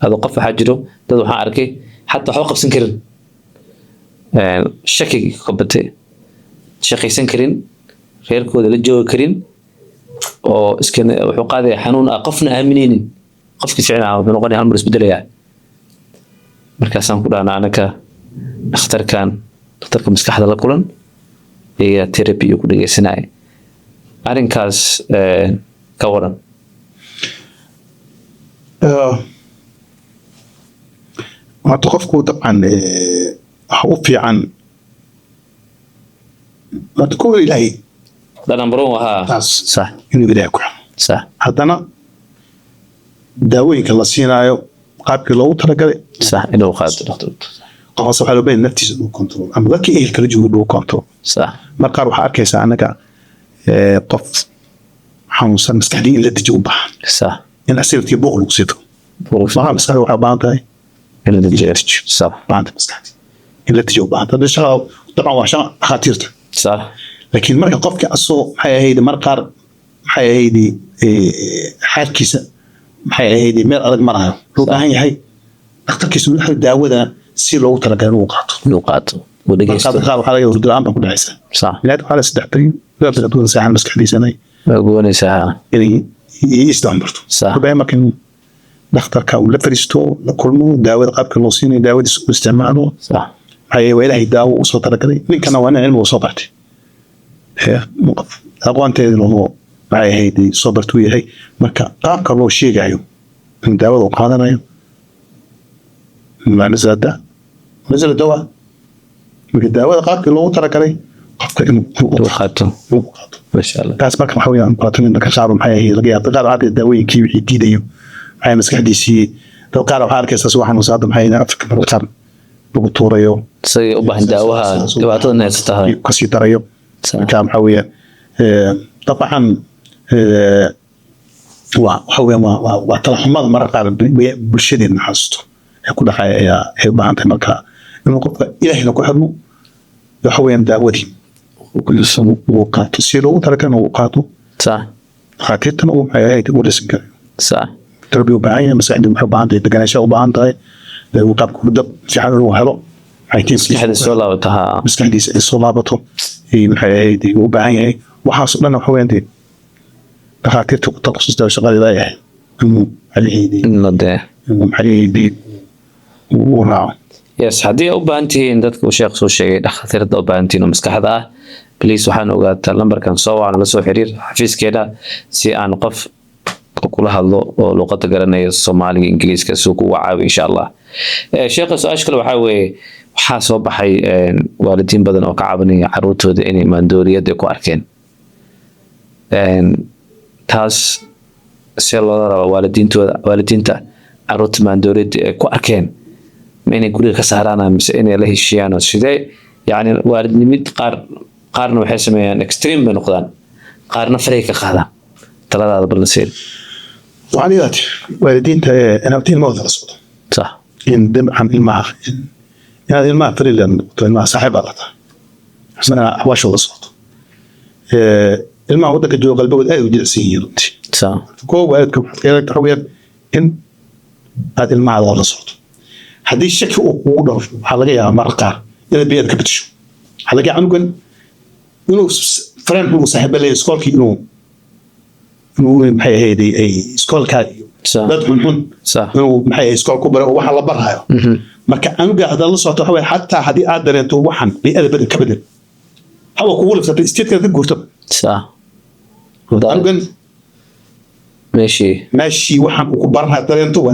Ado qof waxaa jiro, dad waxaan arkay xataa waxba qabsan karin, shakigi ka batay, shaqaysan karin, reerkooda la joogi karin, oo iska wuxuu qaadaya xanuun ah qofna aaminaynin, qofkii ficnaa wuxuu noqonaya hal mar isbedelayaa. Markaasaan ku dhahnaa anaka dhakhtarkan, dhakhtarka maskaxda la kulan, iyagaa therapy iyo ku dhegeysanaya. Arrinkaas ka waran? Horta qofku dabcan waxa u fiican horta kow Ilaahay. Da number one ahaa. Taas inuu Ilaahay ku xiro. Haddana daawooyinka la siinaayo qaabkii loogu talagalay Sax, inuu qaato dhakhtarku. Qofkaas waxaa loo baahan naftiisa inuu control ama dadkii ehelka la joogo inuu control. Mar qaar waxaa arkaysaa annaga qof xanuunsan maskaxdii in la dejiyo u baahan, in asilkii buuq lagu sito maaha. Maskaxda waxay u baahan tahay in la dejiyo. Baahan tahay maskaxdii in la dejiyo u baahan tahay. Hadda shaqa dabcan waa shaqa dhakhaatiirta, laakiin marka qofka asoo maxay ahayd mar qaar maxay ahayd xaalkiisa maxay ahayd meel adag marayo, wuxuu u baahan yahay dhakhtarkiisa inuu xiro daawada si loogu talagalay inuu qaato. Inuu qaato, uu dhegeysto. Marka qaar waxaa laga yaabaa hurdo la'aan baa ku dhacaysa. Ilaad waxaa la 3 beri 2 beri seexan maskaxdiisa inay Waa gubanaysaa ha. inay isdambarto. Wuxuu baahan marka inuu dhakhtarka uu la fariisto, la kulmo, daawada qaabka loo siinayo daawadiisa uu isticmaalo. Maxaa yeelay waa Ilaahay daawo usoo talagalay, ninkana waa nin cilmi uu soo bartay. Qof aqoonteeda loo maxay ahayd soo bartuu yahay. Marka qaabka loo sheegayo in daawada uu qaadanayo ma nasala nasala dawa, marka daawada qaabkii loogu talagalay qofka inuu Inuu qaato. Inuu qaato. Masha Allah. Taas marka waxa weeyaan qaato dadka qaar maxay ahayd laga yaabaa qaar waxaa daawooyinkii wixii diidayo maxay maskaxdiisii. Dad qaar waxaa arkaysaa si waxaan hadda maxay ahayd Afrika marka qaar lagu tuurayo. Isagay u baahan daawaha dhibaatada haysata. Kasii darayo. Marka maxaa weeyaan dabcan waa waxa weeyaan waa tala xumada mararka qaar bulshadeena xasuusto ee ku dhacaya ayaa ay u baahan tahay. Marka inuu qofka Ilaahayna ku xirmo, waxa weeyaan daawadii uu qaato si loogu talagalana uu qaato, dhakhaatiirtana uu maxay ahayd u dhisan karayo. Tarbiya u baahan yahay, maskaxdii waxay u baahan tahay deganaansho u baahan tahay, qaabka hurdo fiican inuu helo maxay Maskaxda soo laabata ha. Maskaxdiisa ay soo laabato ay maxay ahayd u baahan yahay. Waxaas oo dhan waxa weeyaan dee dhakhaatiirta ku takhasusta shaqadeeda ay ahayd inuu maxay ahayd In la dee inuu maxay ahayd uu raaco. Yes, haddii aad u baahan tihiin dadka uu sheekh soo sheegay, dhakhaatiirta u baahan tihiin oo maskaxda ah, please waxaan ogaataa lambarkan soo wacan, la soo xiriir xafiiskeena si aan qof kula hadlo oo luqada garanaya, Soomaaliga, Ingiriiska, si uu kugu caawiyo, insha Allah. Sheekha, su-aasha kale waxaa weeye, waxaa soo baxay waalidiin badan oo ka cabanaya caruurtooda inay maandooriyada ku arkeen. Taas see loola rabaa waalidiintooda, waalidiinta caruurta maandooriyada ay ku arkeen? Ma inay guriga ka saaraan mise inay la heshiiyaan? Oo sidee yacni waalidnimid? Qaarna waxay sameeyaan extreme bay noqdaan, qaarna faray ka qaadaan. Taladaada balna seen. Waxaan idhaahdaa waalidiinta inaad ilmahooda la socdo in dabcan ilmaha inaad ilmaha friendly noqoto, ilmaha saaxiib aad la tahay, isna axwaashooda socoto. Ilmaha waddanka jooga qalbigooda aad u jilicsan yihiin runtii. Koo waalidka waxaad ka xogayaan in aad ilmahaada la socoto. Haddii shaki uu kugu dhalo, waxaa laga yaabaa marar qaar inaad biyada ka bedesho. Waxaa laga yaabaa canugan inuu friend uu saaxiiba leeyahay iskoolkii, inuu maxay ahayd ay iskoolkaa iyo dad xunxun inuu maxay ahayd iskool ku baray oo waxaan la barhayo. Marka canuga haddaad la socoto, waxa waye xataa haddii aad dareento waxan, biyada bedel, ka bedel, hawa kugu lifsatay state-kaad ka guurto. Canugan meeshii meeshii waxaan uu ku baranhayo dareento, waa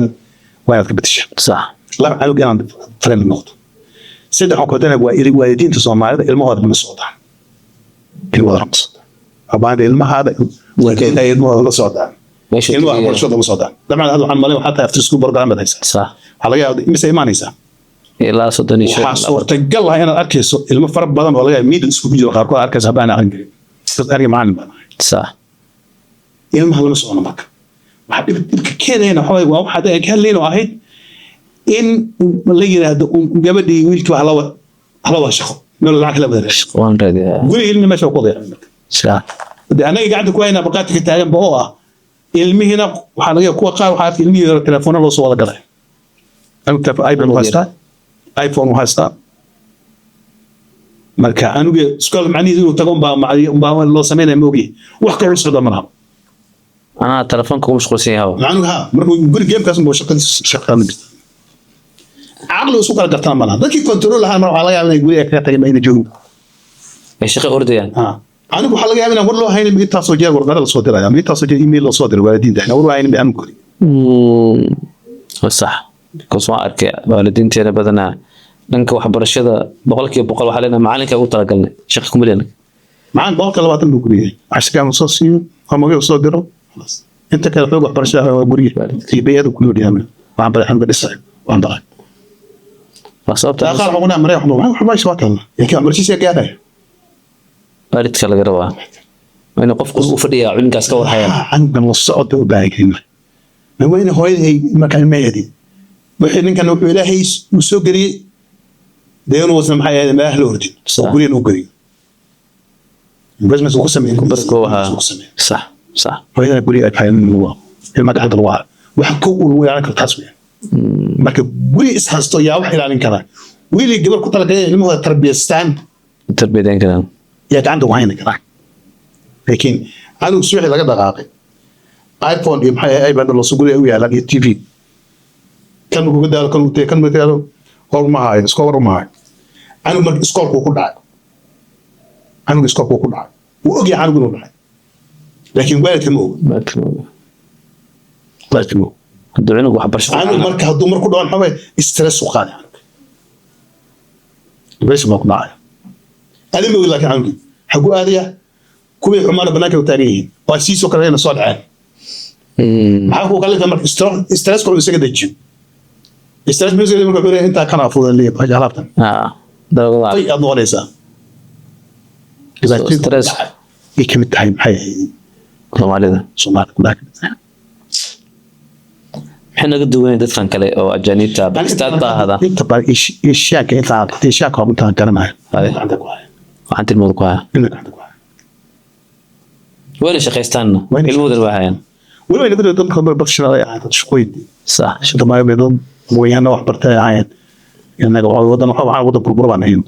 inaad ka bedeshaa. Laba, canug inaad friendly noqoto. Saddex, waxaan ku odhanaya waa waalidiinta Soomaalida ilmahooda ma socdaan, ilmahooda ma socdaan. Abaanta ilmahaada, waalidiinta ay ilmahooda la socdaan meesha ilmaha waxbarashada ma socdaan. Dabcan hadda waxaan malay waxaa tahay after school program baad haysaa. Waxaa laga yaabaa imise imaanaysaa? Ilaa 35. Waxaa suurtagal ah inaad arkayso ilmo fara badan oo laga yaabo middle school ku jiro, qaarkood arkaysa habaan aqrin karin. Dad aniga macallin baan ahay. Ilmaha lama socono. Marka waxaa dhibka keenayana waxaa waye waa waxa hadda aan ka hadlayn oo ahayd in la yiraahdo gabadhii wiilkii wax hala wada shaqo, meel lacag kala wada raasho. Waan raadiyaa. Guriga ilmi meesha ku wadaya marka. Dee annaga gacanta ku haynaa baqaati ka taaganba oo ah ilmihiina waxaa laga yaabaa kuwa qaar waxaa arkay ilmihii telefoona loo soo wada galay. Anigu telefoon iPhone u haystaa, iPhone u haystaa. Marka anuga iskool macnihiisu inuu tago unbaa loo sameynaya, ma ogyahay wax kaloo socda ma laha. Anaa telefoonka ku mashquulsan yahay. Macnuhu ha markuu guri game-kaas unbuu shaqadiisa shaqada jirta, caqli isu kala gartaan ma laha. Dadkii control lahaa mar waxaa laga yaabaa inay guriga kaga tageen, ayna joogin. Ay shaqo ordayaan. Anigu waxaa laga yaabaa inaan war loo haynin intaasoo jeer warqada lasoo diraya ama intaasoo jeer email loo soo diray waalidiinta, inaan war loo haynin amkoodi. Waa sax, because waan arkay waalidiinteena badanaa dhanka waxbarashada 100% waxaa leenahay macalinka ugu talagalnay, shaqa kuma leenahay. Macaan 120% buu guriga cashirkaan soo siiyo, homework soo diro, khalaas. Inta kale xoog waxbarashada waa guriga iyo bay'ada ku nool yahay. Waxaan baray xanuunka dhisay, waan baray. Waa sababta. Qaar waxaan ku maray waxba waa kala, laakiin waxbarashadiisa gaaraya. Waalidka laga rabaa waa inuu qofku u fadhiyaa culinkaas ka warhaya. Canugan la socod u baahan yahay. Ma waa in hooyaday markaa ilmaheedii wixii ninkan wuxuu Ilaahay uu soo geliyey dee inuu wasna maxay ahayd meelaha la ordin oo gurigan uu geliyo, investment uu ku sameeyey. Barko waxaa uu ku sameeyey. sax sax Hooyada guriga ay tahay ilma gacanta lagu hayo, waxa kow uu lagu ilaalin karo taas weeyaan. Marka guri is haysto yaa wax ilaalin kara? Wiilii gabar ku talagalay ilmahooda tarbiyaystaan. Tarbiyadeyn karaan. Yaa gacanta ugu hayni karaa? Laakiin canug subaxii laga dhaqaaqay, iPhone iyo maxay ahayd iPad loo soo guriga u yaalaan iyo TV, kan markuu ka daalo, kan uu tegay, kan markuu ka daalo, hor ma hayo, iskool war ma hayo. Canug marka iskoolkuu ku dhacay, canug iskoolkuu ku dhacay, wuu ogyahay canug inuu dhacay, laakiin waalidka ma oga. Waalidka ma oga. Hadduu cunug waxbarasho ku canug fiican- marka hadduu mar ku dhaco, maxaa waye, stress u qaaday canuga, depression baa ku dhacaya. Adi ma ogi, laakiin canugii xaguu aadaya? Kuwii xumaana banaanka u taagan yihiin oo ay siisoo kale soo dhaceen. Maxaa ku kalifay marka stress kale isaga dejiyo? Stress music marka wuxuu leeyahay intaa kana fudan leeyahay alaabtan. Ah, daroogada. Ay aad noqonaysaa. So, stress. Ay kamid tahay maxay ahayd Soomaalida. Soomaalida ku dhacay. Maxay naga duwan dadkan kale oo ajaanibta, Pakistan baa ahada? Inta badan Eeshiyaanka, inta Eeshiyaanka waa intaan garanayo. Haye. Gacanta ku haya. Waxaan tilmooda ku haya. Inta gacanta ku haya. Wayna shaqaystaanna. Wayna ilmahoodan waa hayaan. Weliba inaga dad dad professional ay ahayd, dad shaqooyin shaqo maayo, dad wayahana wax bartay ay ahaayeen. Innaga waa wadan, waxaan wadan burbur baan ahayn.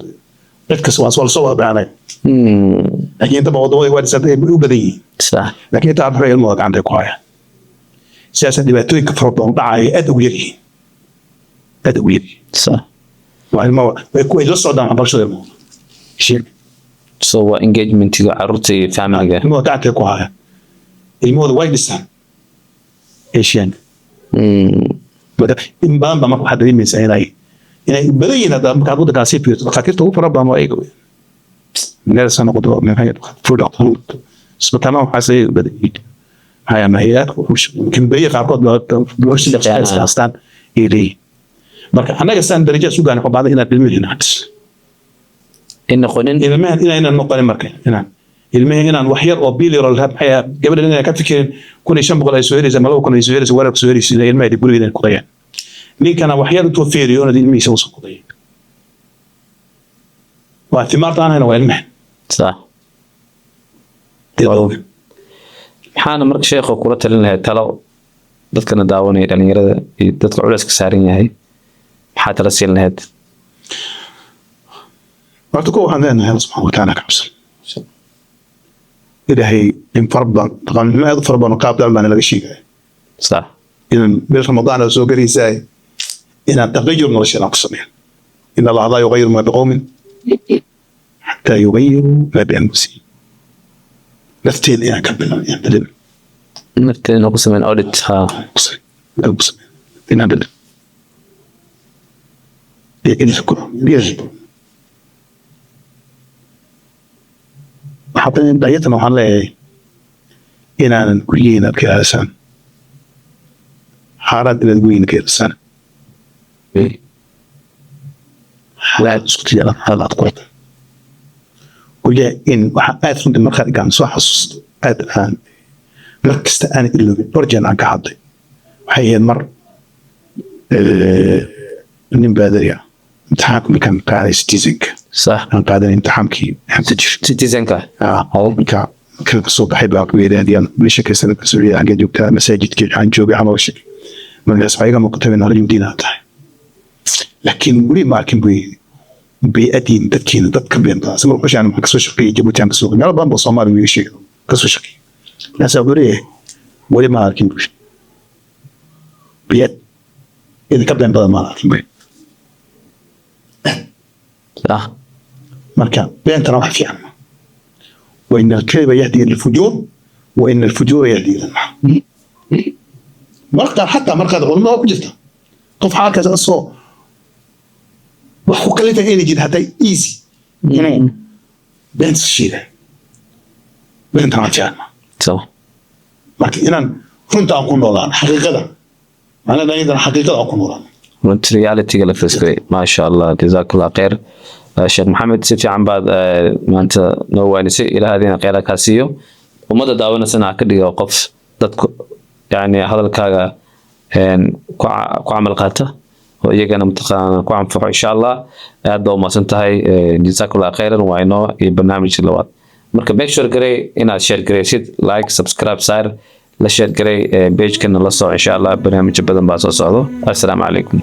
Cid kasta waa soo wada baxanay. Laakiin inta badan wadamada waa dhisantay ay u badan yihiin. Laakiin inta aan ilmahooda gacanta ay ku hayaan, sidaas dhibaatooyinka fara badan dhacaya aad ugu yaryihiin, aad ugu yaryihiin. Waa ilmo way la socdaan waxbarashada ilmahooda. So waa engagementiga caruurta iyo familiga. Ilmahooda gacantay ku hayaan, ilmahooda way dhisaan Asian. In badan baa marka waxaad dareemaysaa inay badan yihiin. Hadda markaad waddankaas sii fiirto, dhakhaatiirta ugu fara badan waa iyaga weyn. Nurse ha noqoto, isbitaalada waxaas ay badan yihiin. Maxaa yeelay hay'adka kambaniya qaarkood baa haystaan ay leeyihiin. Marka annaga saan darajadas u gaarnay, waxaa badan inaan ilmihiina dhisno. In noqonin. Ilmahan inaynan noqonin, marka inaan ilmihii inaan wax yar oo biil yar oo la maxay gabadha inay ka fikirin 1500 ay soo helaysa ma 2000 ay soo helaysa, weerarka soo helaysa, inay ilmaha guriga inay ku dayaan. Ninkana wax yar intuu fiiriyo inaad ilmihiisa uusan ku dayin. Waa timaarta aan hayna, waa ilmaha. Maxaana marka sheekhu kula talin lahayd talo dadkana daawanaya, dhalinyarada iyo dadka culayska saaran yahay, maxaa tala siin lahayd? Horta ko waxaan leenahay, Alla subxaana watacaala ka cabsan. Ilaahay in fara badan, dhaqanxumo aad u fara badan oo qaab daran baana laga sheegaya inaan bil Ramadaan oo soo galaysaa inaan taqayur nolosha inaan ku sameeyo. إن الله لا يغير ما بقوم حتى يغيروا ما بأنفسهم. Nafteena inaan ka bilaabno, inaan bedelno. Nafteena ku sameyn audit ha. Ku sameyn, inaan bedelno. Waxaa dayatan waxaan leeyahay inaanan guryihiina ka ilaalisaan xaaraan, inaad guryihiina ka ilaalisaan, xalaal isku tijaabaan, xalaal aad ku rabtaan guryaha. In waxaa aad runtii markaad gaan soo xasuusto, aad aan mar kasta aan iloobin, dhowr jeer aan ka hadlay, waxay ahayd mar nin baadari ah imtixaanka markaan qaaday citizenka, aan qaadanay imtixaankii xamsa jir. Citizenka. Marka markaan kasoo baxay baa ku yidhaahdeen meesha kasta kasoo yidhi, xaggee joogtaa? Masaajidkii waxaan joogay camal sheeg. Markaas waxaa iga muuqatay in rajul diin aad tahay, laakiin weli ma arkin buu yidhi bey'adiin dadkiina dad ka been badan. Samar waxaan kasoo shaqeeyay Jabuuti, aan kasoo meelo badan boo Soomaali wiiga sheegay kasoo shaqeeyay. Markaasaa wuxuu leeyahay weli ma arkin buu yidhi bey'ad idinka been badan, ma arkin buu yidhi. Marka beentana wax fiican ma. وإن الكذب يهدي إلى الفجور وإن الفجور يهدي إلى النار. Marka xataa markaad culimada waa ku jirta qof xaalkaas asoo wax ku kalifay inay jirin, hadday easy inuu beenta sheega, beentana waa fiican ma. Marka inaan runta aan ku noolaan, xaqiiqada macnaha inaan xaqiiqada aan ku noolaan. Runti realityga la fiskiray. Maasha Allah, jazakallah khayr. Sheekh Maxamed, si fiican baad maanta noo waanisay. Ilaah adina khayra kaa siiyo, ummadda daawanaysana ha ka dhigo qof dadku yani hadalkaaga ku camal qaata oo iyagana mataqaana ku anfaco insha Allah. Aad baa umahadsan tahay, jazakallah khayran. Waa inoo iyo barnaamijka labaad. Marka make sure garey inaad share gareysid, like, subscribe saar, la share garey pagekana, la soco insha Allah, barnaamijyo badan baa soo socdo. Assalaamu calaykum.